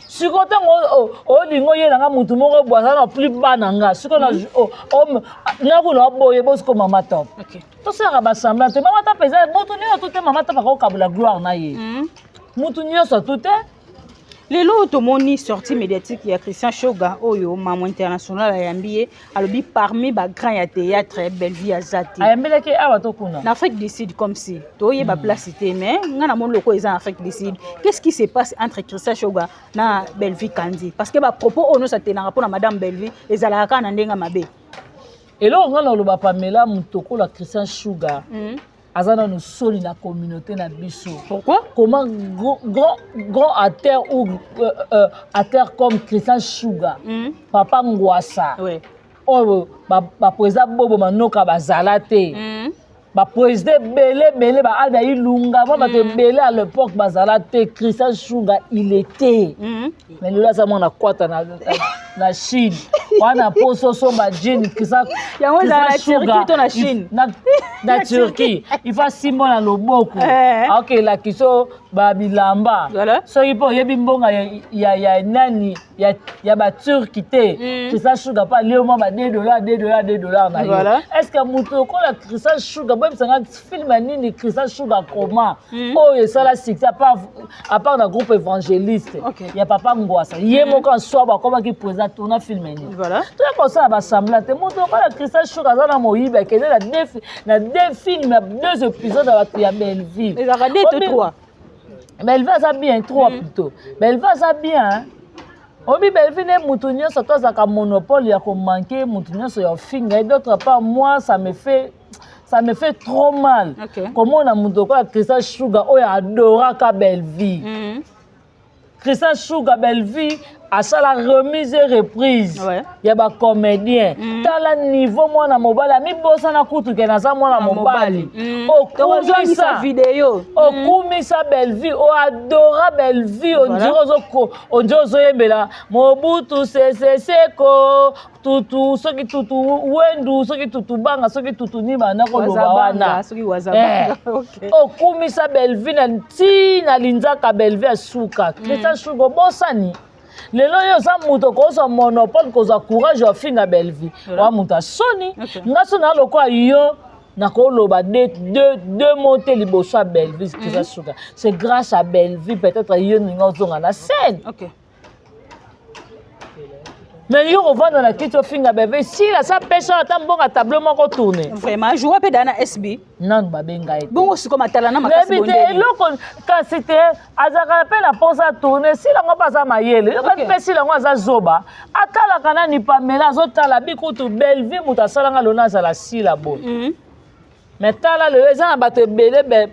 Sikoyo ntango olingi oyela nga motu moko boye aza na plus bas na nga, sikoyo nga kuna boye bosiko Mama Top. Tosalaka basemblant te. Mama Top eza motu nyonso tu te. Mama Top akokabola gloire na ye, motu nyonso tu te. Lelo oyo tomoni sortie médiatique ya Christian Shoga oyo Mamo International ayambi ye, alobi parmi bagrand ya théâtre, Bellevie aza te. Ayambelaki awa to kuna? Na Afrique du Sud, comme si toyeba place te, mais nga namoni loko eza na Afrique du Sud. Qu'est-ce qui se passe entre Christian Shoga na Bellevie Kandi? Parce que bapropos oyo nyonso atenaka mpona madame Bellevie ezalaka kaka na ndenge mabe. Eloko nga na oloba, Pamela, moto okola Christian Shuga aza nano soli na communauté na biso. Pourquoi? Comment grand, grand, grand acteur ou acteur comme Christian Shuga, papa Ngwasa, oyo baprésident Bobo Manoka bazala te, baprésident ebele ebele, baada Ilunga, mwa bato ebele à l'époque bazala te, Christian Shuga il était. Mais lelo aza mwana kwata na Chine wana, poso osomba jean, Christian Yango ezala na Turquie to na Chine? Na Turquie, il faut asimba na loboko, aokelaki so babilamba. Soki mpe oyebi mbonga ya nani ya baturki te, Christian Shuga mpe alie mwa ba 2 dollar, 2 dollar, 2 dollar na yo. Est ce que moto lokola Christian Shuga, boyebisanga film ya nini Christian Shuga koma oyo esala succès, à part na groupe évangéliste ya papa Ngwasa? Ye moko aswa bakomaki président, tourna film nini? Toya kosala basemblant te. Moto lokola Christian Shuga aza na moyibi, akende na deux film ya deux épisodes ya bato ya Belleville. Ezalaka deux to trois? Belleville aza bien, trois plutôt. Belleville aza bien. Obi Belleville nde motu nyonso to azalaka monopole ya komanke motu nyonso ya ofinga ye. D'autre part, moi, ça me fait trop mal komona moto lokola Christian Shuga oyo adoraka Belleville. Christian Shuga, Belleville asala remise et reprise ya bacomédien. Tala niveau mwana mobali amibosana kutu ke naza mwana mobali. Okumisa video, okumisa Belleville, oadora Belleville, on dirait ozoyembela Mobutu Sese Seko tutu, soki tutu wendu, soki tutu banga, soki tutu nini, banda koloba wana. Okumisa Belleville na ntina linzaka Belleville asuka. Christian Shuga, obosani lelo oyo oza moto kozwa monopole, kozwa courage ofinga Belleville wa moto asoni. Nga so na lokola yo, nakoloba deux mots te liboso ya Belleville. Christian Shuga, c'est grâce à Belleville peut-être yo ninga ozonga na scène. Mais yo kovanda na kiti ofinga Belleville, sila sa pesa ata mbongo tableau moko tourne. Vraiment, joua mpe daa na SB. Nanu babenga ye. Bongo siko matala na makasi. Nayebi te eloko, kasi te azalaka mpe na mposa tourne. Sila ngo mpe aza mayele, yoka mpe sila ngo aza zoba, atalaka nani Pamela azotala bikutu Belleville, moto asalanga lona azala sila boye. Mais tala lelo, eza na bato ebele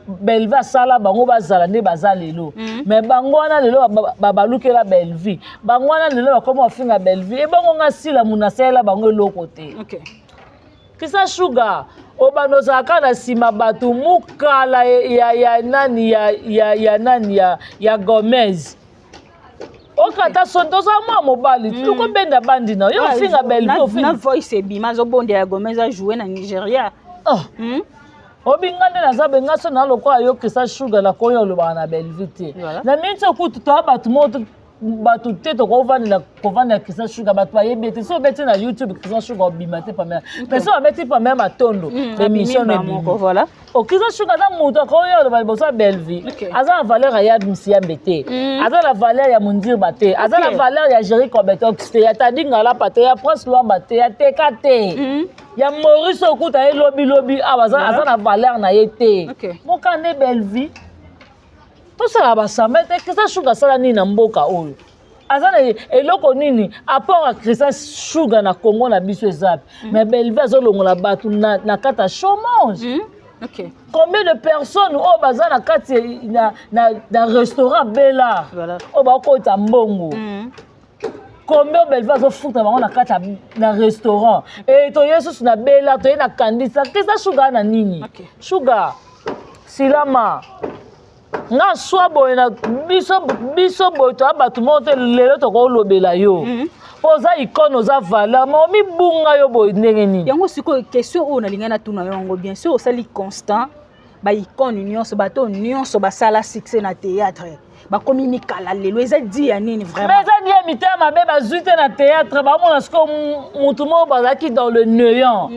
Bellevie asala bango bazala nde baza lelo. Mais bango wana lelo babalukela Bellevie, bango wana lelo bakoma bafinga Bellevie. Ebongo nga sila munu asalela bango eloko te. Christian Shuga, obanda ozalaka na nsima bato mokala ya nani, ya nani, ya Gomez, okata soni. Toza mwa mobali, tukobenda bandi na yo, ofinga Bellevie. Na voice ebima, azobondela Gomez ajoue na Nigeria. Oh. Obinga nde naza benga so na lokola yo Christian Shuga, nakoyo olobaka na Bellevie te. Na miniti okutu toya bato moko, bato te tokovandela kovandela Christian Shuga, bato bayebi ete so obeti na YouTube Christian Shuga, obima te Pamela. Mais so babeti Pamela Matondo, émission no ebimi. O Christian Shuga aza moto akoyo oloba liboso ya Bellevie. Aza na valeur ya Msiambe te, aza na valeur ya Mondirba te, aza na valeur ya Jerry Cobetox te, ya Tadi Ngalapa te, ya Prince Lwamba te, ya Teka te, ya Maurice okuta ye lobilobi awa, aza na valeur na ye te. Moka nde Bellevie, tosala basamba te. Christian Shuga asala nini na mboka oyo? Aza na eloko nini? Apport ya Christian Shuga na Congo na biso eza? Mais Bellevie azolongola bato na kati ya chômage. Combien de personnes oyo baza na kati na restaurant Bela oyo bakota mbongo? Combien Bellevie azofuta bango na kati na restaurant? E toye susu na Bela, toye na Kandisa. Christian Shuga na nini? Shuga silama nga swa boye na biso, biso boye toya bato moko te. Lelo tokolobela yo. Mpo oza icône, oza valeur, ma omibunga yo boye ndenge nini? Yango sikoyo question oyo nalingai natuna yo yango. Bien sûr, osali constant, baicône nyonso, bato nyonso basala succès na théâtre bakomi mikala lelo, eza di ya nini vraiment? Mais eza di ya mitema mabe. Bazwi te na théâtre, bamona sikoyo motu moko bazalaki dans le néant,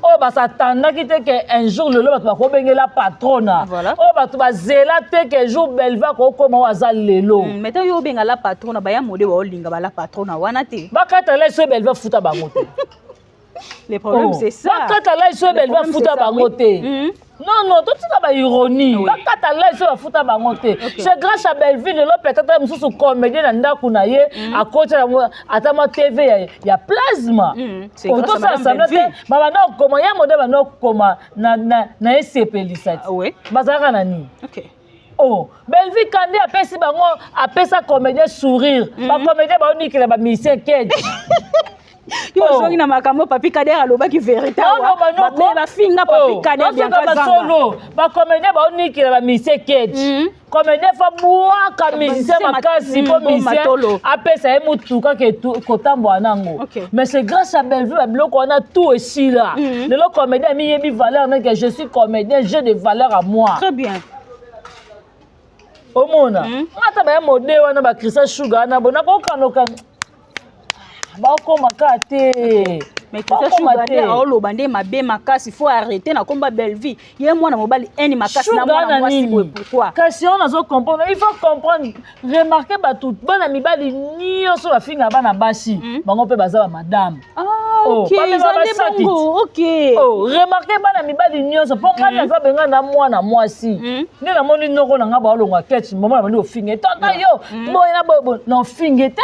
oyo basatandaki te ke un jour lelo bato bakobengela patrona, oyo bato bazela te ke jour Belva akokóma oyo aza lelo. Mais ntango yo obenga la patrona, baya mode baolinga bala patrona wana te. Bakatala so Belva futa bango te. Le problème, c'est ça. Bakata lai so Belva futa bango te. Non, non, totika baironie. Bakata lai so bafuta bango te. C'est grâce à Belleville lelo peut-être mosusu comédien na ndako na ye akoti ata mwa TV ya plasma. Otosala semblant te, babanda kokoma ya mode, banda kokoma na esepelisa ti bazalaka na nini. Oh, Belleville Kandi apesi bango, apesa comédien sourire, bacomédien baonikela bamusicien kede. Yo ozongi na makambo Papi Kader alobaki, vérité bafinga Papi Kader. Basolo bacomédien baonikela bamusicien kede. Comédien fa bwaka musicien makasi mpo musicien apesa ye motuka kotambola nango. Mais c'est grâce à Bellevue babiloko wana tout esila. Lelo comédien amiyebi valeur neke: je suis comédien, j'ai de valeur à moi. Très bien. Omona nga ata baya mode wana, baChristian Sugar wana bo nakokanoka, bakoma kaka te. Mais Christian Sugar nde aoloba nde mabe makasi, faut arrêter na komba Bellevue. Ye mwana mobali eni makasi na mwana mwasi boye, pourquoi? Kasi oyo nazo comprendre, il faut comprendre, remarque, bato bana mibali nyonso bafingaka bana basi, bango mpe baza bamadame. Remarque, bana mibali nyonso, mpo ngai naza benga na mwana mwasi nde namoni noko na ngai baolongwa ketch mama na bandi ofinge tonta yo boye na boye, na ofinge te,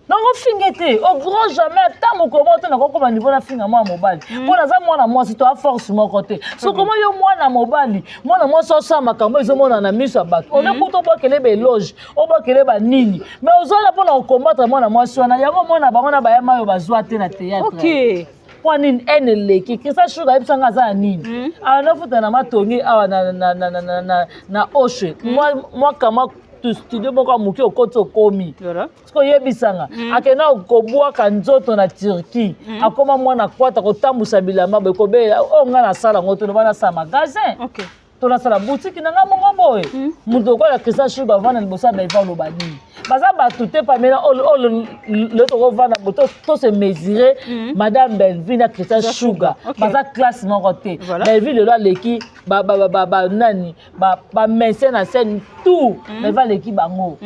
nango finge te, au grand jamais. Ata mokolo moko te nakokoma niveau nafinga mwana mobali, mpo naza mwana mwasi to aforce moko te. So koma yo mwana mobali, mwana mwasi osala makambo ezomona na miso ya bato, ole kuta obwakele baéloge, obwakele banini, mais ozala mpona kocombattre mwana mwasi wana. Yango mwana bango na bayama oyo bazwa te na théâtre mpo nini? Ene eleki. Christian Shuga ayebisanga aza na nini awa, nafuta na matongi awa na Oshe, mwa kama studio moko ya moke, okoti okomi. Soki oyebisanga akenda kobwaka nzoto na Turquie, akóma mwana kwata kotambusa bilamba boye, kobelela oyo ngai nasala yango te, loba nasala magasin to nasala boutique na ngai moko boye. Moto lokola Christian Shuga avanda liboso ya Belva, oloba nini? Baza bato te. Pamela, oyo lelo tokovanda bo to se mesurer, madame Belleville na Christian Shuga baza classe moko te. Belleville lelo aleki nani, bamusicien na scène tout, Belleville aleki bango.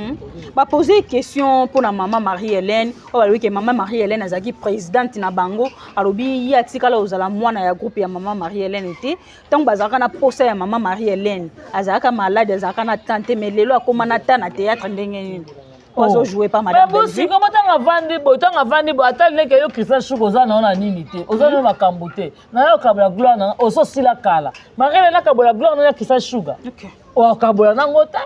Bapose question mpona mama Marie Hélène oyo balobi ke mama Marie Hélène azalaki présidente na bango. Alobi ye atikala kozala mwana ya groupe ya mama Marie Hélène te. Ntango bazalaka na posa ya mama Marie Hélène, azalaka malade, azalaka na temps te, mais lelo akóma na temps na théâtre ndenge nini azojoue pa madame? Bosiko mo, ntango avandi boye, ntango avandi boye, ata ndenge yo Christian Shuka oza nao na nini te, oza nao makambo te, nayo okabola gloire na ozosila kala. Marie Hélène akabola gloire na Christian Shuga, okabola nango te.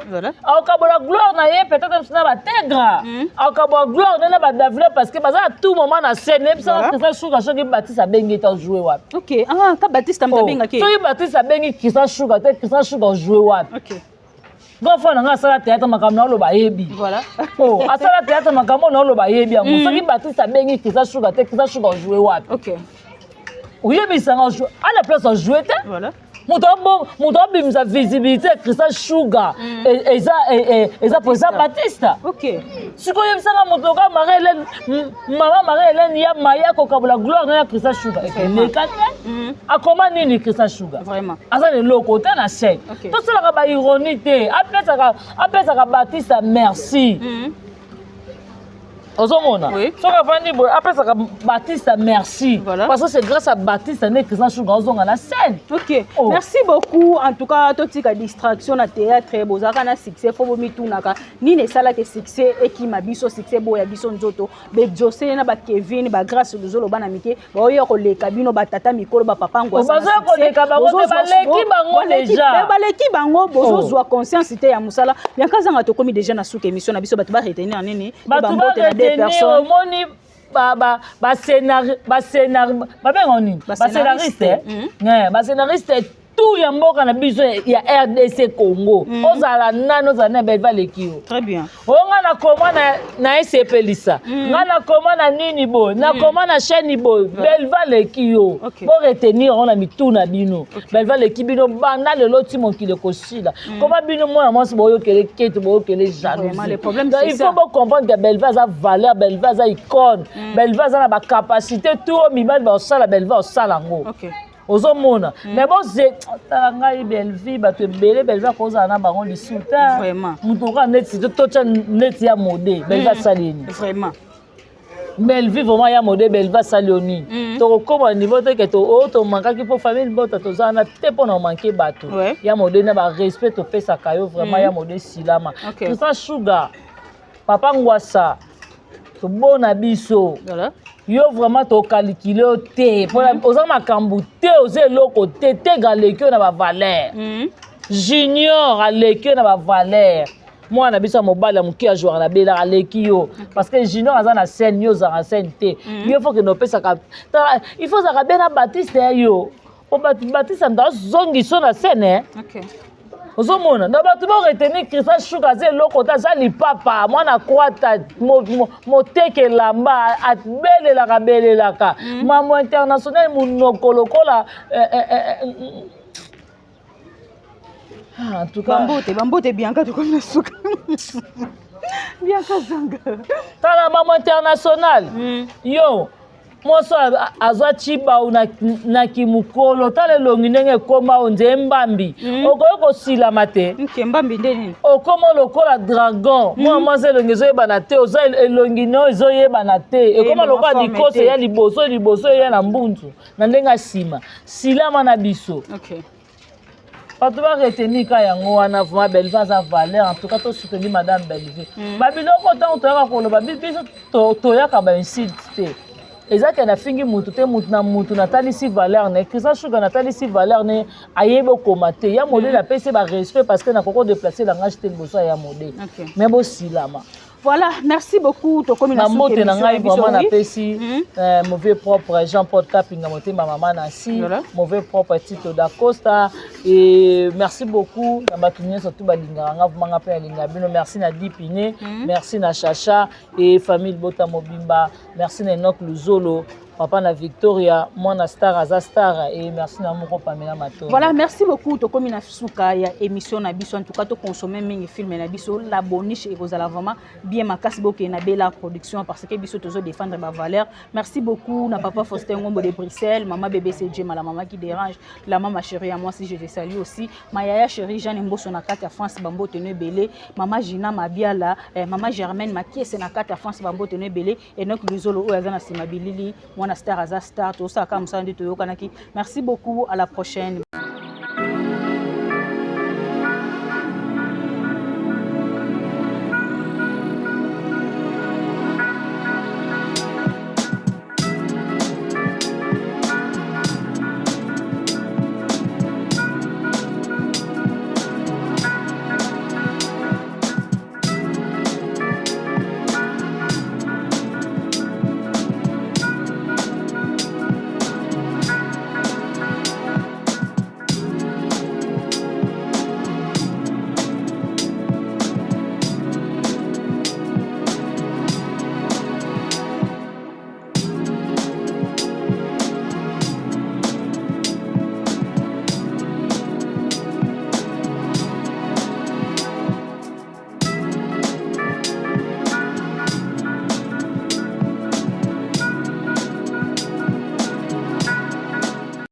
Akokabola gloire na ye peut-être mosu na bategra, akokabola gloire nde na badavila, parce que baza na tout moment na scène. Yebisaka Christian Shuga, soki Batiste abengi te, ojoue wapi? Ok, ah, ka Batiste moto abengaki. Soki Batiste abengi Christian Shuga te, Christian Shuga ojoue wapi? Grand frère na ngai asala théâtre, makambo na oloba ayebi. Asala théâtre, makambo na oloba ayebi yango. Soki Batiste abengi Christian Shuga te, Christian Shuga ojoue wapi? Oyebisanga ana place ajoue te. Moto abimisa visibilité ya Christian Shuga eza po eza Batiste. Sikoyo oyebisanga moto oka Marie Hélène, mama Marie Hélène ya maya kokabola gloire na ya Christian Shuga, eleka te. Akoma nini Christian Shuga? Aza na eloko te na chaîne. Tosalaka baironie te. Apesaka Batiste merci. Ozomona, soki avandi boye, apesaka Batiste merci, parce que c'est grâce à Batiste nde Christian Shuga ozonga na scène. Ok, oh. Merci beaucoup. En tout cas, totika distraction na théâtre. Bozalaka na succès, fo bomitunaka nini esalaka succès ekima biso, succès boya biso nzoto bejose na bakevin, bagrâce luzolo, bana mike baoya koleka bino batata mikolo, bapapa. Bazoya koleka bango te, baleki bango déjà. Baleki bango. Bozozwa conscience te ya mosala. Bianca Zanga, tokomi déjà na suka émission na biso. Bato baretenir nini? Bato baretenir, omoni, bascénariste, babenga nini, bascénariste, bascénariste. Tout ya mboka na biso ya RDC Congo. Ozala nani, ozala na Bellevue aleki yo. Très bien. O nga na koma na esepelisa. Nga na koma na nini boye, na koma na chaîne boye, Bellevue aleki yo. Bo retenir yango na mitu na bino. Bellevue aleki bino banda lelo ti mokili ekosila. Koma bino mwana mwasi boyokele keto, boyokele Vraiment, jalousie. le problème, Donc, c'est il ça. faut bo comprendre que Bellevue aza valeur, Bellevue aza icône, Bellevue aza na bacapacité tout oyo mibali baosala, Bellevue osala yango. Ozomona, mais boze tala ngai, Bellevue, bato ebele Bellevue akozala na bango lisusu te. Moto okoka neti totya neti ya mode, Bellevue asali nini? Bellevue vraiment, ya mode, Bellevue asali yo nini? Tokokóma niveau te ke oyo tomankaki mpo famille bota toza wana te mpo na omanke bato. Ya mode, na barespect topesaka yo vraiment, ya mode, silama. Christian Sugar, papa Ngwasa, tobona biso. Yo vraiment tokalikile yo te mpona oza makambo te, oza eloko te. Tega aleki yo na bavaleur, Junior aleki yo na bavaleur. Mwana na biso ya mobali ya moke ajouaka na Belaka aleki yo, parce que Junior aza na scène, yo ozalaka na scène te. Yo faut kende opesaka tala, il faut ozalaka be na Batiste ya yo po Batiste moto azongiso na scène, eh. Ozomona na bato baretenir Christian Shuka aza eloko te, aza lipapa, mwana kwata moteke elamba, abelelaka belelaka mambo international, monoko lokola ah, en tout cas. Bambote, bambote, Bianca, tokomi na suka. Bianca Zanga. Tala mambo international. Yo mwasi oyo azwa cibau na kimokolo, tala elongi ndenge ekóma oyo nzeye mbambi. Okoki kosilama te. Nke mbambi nde nini? Okóma lokola dragon. Mwana mwasi elongi ezoyebana te, oza elongi no ezoyebana te, ekóma mama lokola forme dikoso te. Eya liboso liboso, eya na mbunzu na ndenge ya nsima. Silama na biso. Bato baretenir ka yango wana. Vraiment, Bellevue aza valeur. En tout cas, tosoutenir madame Bellevue. Babiloko ntango toyaka koloba, biso toyaka bainsulte te. Eza ke nafingi mutu te, mutu na mutu natalisi valeur ne. Christian Sugar, natalisi valeur ne, ayebi okoma te. Ya modele apesi barespect parce que nakoki kodéplacer langage te liboso ya modele. Mais bosilama. Voilà, merci beaucoup. Tokomi na Bambote na ngai vraiment napesi mauvais propre Jean-Paul Kapinga, motema mama Nancy. Mauvais propre Tito Dacosta, et merci beaucoup na bato nyonso tu balingaka nga, vraiment nga mpe nalingaka bino. Merci na Dipine, merci na Chacha et famille Bota mobimba, merci na Enoch Luzolo, papa na Victoria, mwana star aza star, et merci na moko Pamela Matondo. Voilà, merci beaucoup. Tokomi na suka ya émission na biso. En tout cas, toconsommer mingi film na biso La Boniche, ekozala vraiment bien makasi. Bokende na Bela Production parce que biso tozo défendre bavaleur. Merci beaucoup na papa Faustin Ngombo de Bruxelles, mama BBCG, la mama qui dérange, la mama chérie à moi si je te salue aussi, ma yaya chérie Jeanne Mboso na kati ya France, bambote no ebele, mama Gina Mabiala, mama Germaine Makiese na kati ya France, bambote no ebele. Enoch Luzolo oyo aza na nsima bilili, mwana star aza star, tosalaka mosala nde toyokanaki. Merci beaucoup, à la prochaine.